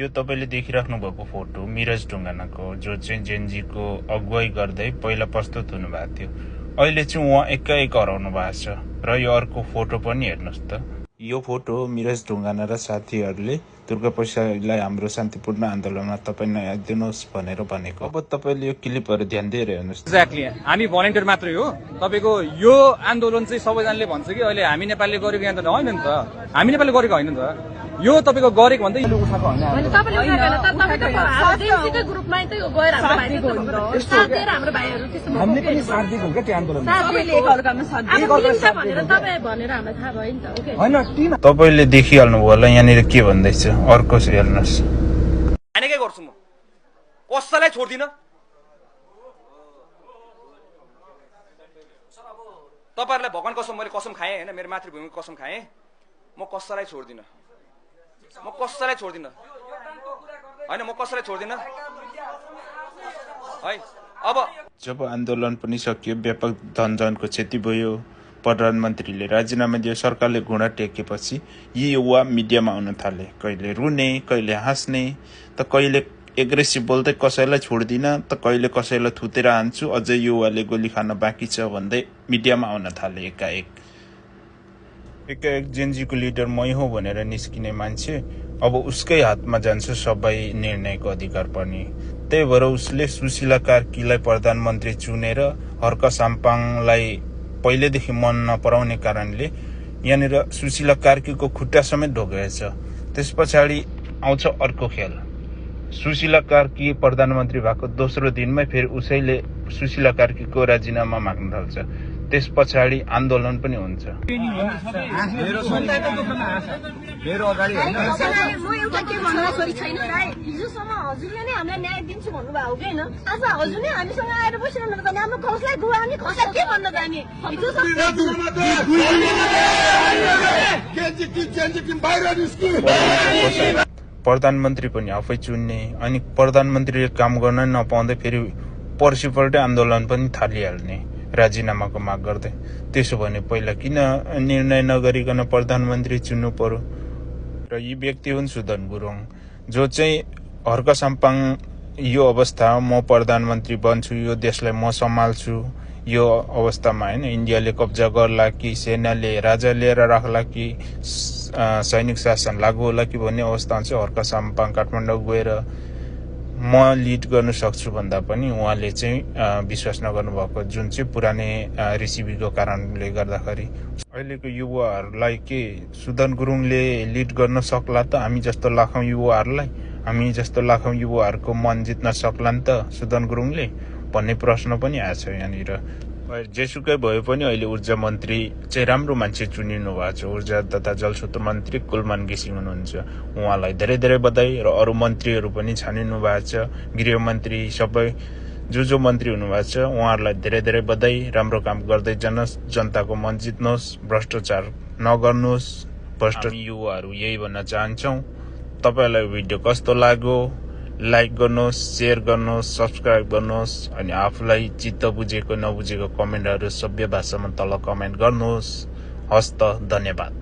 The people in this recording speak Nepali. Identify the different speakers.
Speaker 1: यो तपाईले देखिराख्नु भएको फोटो मिराज ढुङ्गानाको जो चाहिँ जेनजीको अगुवाई गर्दै पहिला प्रस्तुत हुनुभएको थियो। अहिले चाहिँ उहाँ एकाएक हराउनु भएको छ र यो अर्को फोटो पनि हेर्नुहोस् त। यो फोटो मिराज ढुङ्गाना र साथीहरूले दुर्गा प्रसादलाई हाम्रो शान्तिपूर्ण आन्दोलनमा तपाईँ नयाँ दिनुहोस् भनेर भनेको। अब तपाईँले यो क्लिपहरू ध्यान दिएर हेर्नुहोस्।
Speaker 2: एक्ज्याक्टली हामी भलन्टियर मात्रै हो। तपाईँको यो आन्दोलन चाहिँ सबैजनाले भन्छ कि अहिले हामी नेपालले गरेको यहाँ त होइन नि त, हामी नेपालले गरेको होइन नि त, यो तपाईँको गरेको भन्दै उठाएको होइन।
Speaker 1: तपाईँले देखिहाल्नु होला यहाँनिर के भन्दैछ, अर्को हेर्नुहोस्।
Speaker 2: के गर्छु म, कसैलाई छोड्दिन। तपाईँहरूलाई भगवान कसम मैले कसम खाएँ होइन, मेरो मातृभूमिको कसम खाएँ, म कसैलाई छोड्दिन, म कसैलाई छोड्दिन होइन, म कसैलाई छोड्दिन है। अब
Speaker 1: जब आन्दोलन पनि सकियो, व्यापक धनजनको क्षति भयो, प्रधानमन्त्रीले राजीनामा दियो, सरकारले घुँडा टेकेपछि यी युवा मिडियामा आउन थाले। कहिले रुने, कहिले हाँस्ने, त कहिले एग्रेसिभ बोल्दै कसैलाई छोड्दिन, त कहिले कसैलाई थुतेर हान्छु, अझै युवाले गोली खान बाँकी छ भन्दै मिडियामा आउन थाले। एकाएक जेनजीको लिडर मै हो भनेर निस्किने मान्छे अब उसकै हातमा जान्छ सबै निर्णयको अधिकार पनि। त्यही भएर उसले सुशीला कार्कीलाई प्रधानमन्त्री चुनेर हर्क साम्पाङलाई पहिलेदेखि मन नपराउने कारणले यहाँनिर सुशीला कार्कीको खुट्टा समेत ढोकेछ। त्यस पछाडि आउँछ अर्को खेल। सुशीला कार्की प्रधानमन्त्री भएको दोस्रो दिनमै फेरि उसैले सुशीला कार्कीको राजीनामा माग्न थाल्छ। त्यस पछाडि आन्दोलन पनि हुन्छ।
Speaker 3: म एउटा के भन्न छोरी छैन, हिजोसम्म हजुरले नै हामीलाई न्याय दिन्छु भन्नुभएको कि होइन, आज हजुर नै हामीसँग आएर बसिरहनु त हाम्रो खौसलाई गुवाउने खौसलाई के भन्न त हामी
Speaker 1: प्रधानमन्त्री पनि आफै चुन्ने, अनि प्रधानमन्त्रीले काम गर्न नपाउँदै फेरि पर्सिपल्टै आन्दोलन पनि थालिहाल्ने राजीनामाको माग गर्दै। त्यसो भने पहिला किन निर्णय नगरिकन प्रधानमन्त्री चुन्नु पर्यो? र यी व्यक्ति हुन् सुदन गुरुङ, जो चाहिँ हर्क साम्पाङ यो अवस्था म प्रधानमन्त्री बन्छु, यो देशलाई म सम्हाल्छु, यो अवस्थामा होइन इन्डियाले कब्जा गर्ला कि सेनाले राजा लिएर राख्ला कि सैनिक शासन लागू होला कि भन्ने अवस्थामा चाहिँ हर्क साम्पाङ काठमाडौँ गएर म लिड गर्न सक्छु भन्दा पनि उहाँले चाहिँ विश्वास नगर्नु भएको, जुन चाहिँ पुरानै रेसिपीको कारणले गर्दाखेरि। अहिलेको युवाहरूलाई के सुदन गुरुङले लिड गर्न सक्ला त? हामी जस्तो लाखौँ युवाहरूको मन जित्न सक्ला नि त सुदन गुरुङले भन्ने प्रश्न पनि आएछ यहाँनिर। जेसुकै भए पनि अहिले ऊर्जा मन्त्री चाहिँ राम्रो मान्छे चुनिनु भएको छ। ऊर्जा तथा जलस्रोत मन्त्री कुलमान घिसिङ हुनुहुन्छ, उहाँलाई धेरै धेरै बधाई। र अरू मन्त्रीहरू पनि छानिनु भएको छ, गृहमन्त्री सबै जो मन्त्री हुनुभएको छ उहाँहरूलाई धेरै धेरै बधाई। राम्रो काम गर्दै जानुहोस्, जनताको मन जित्नुहोस्, भ्रष्टाचार नगर्नुहोस्। हामी युवाहरू यही भन्न चाहन्छौँ। तपाईँलाई भिडियो कस्तो लाग्यो लाइक गर्नुहोस्, शेयर गर्नुहोस्, सब्सक्राइब गर्नुहोस्, अनि आफूलाई चित्त बुझेको नबुझेको कमेन्टहरू सभ्य भाषामा तल कमेन्ट गर्नुहोस्। हस्त, धन्यवाद।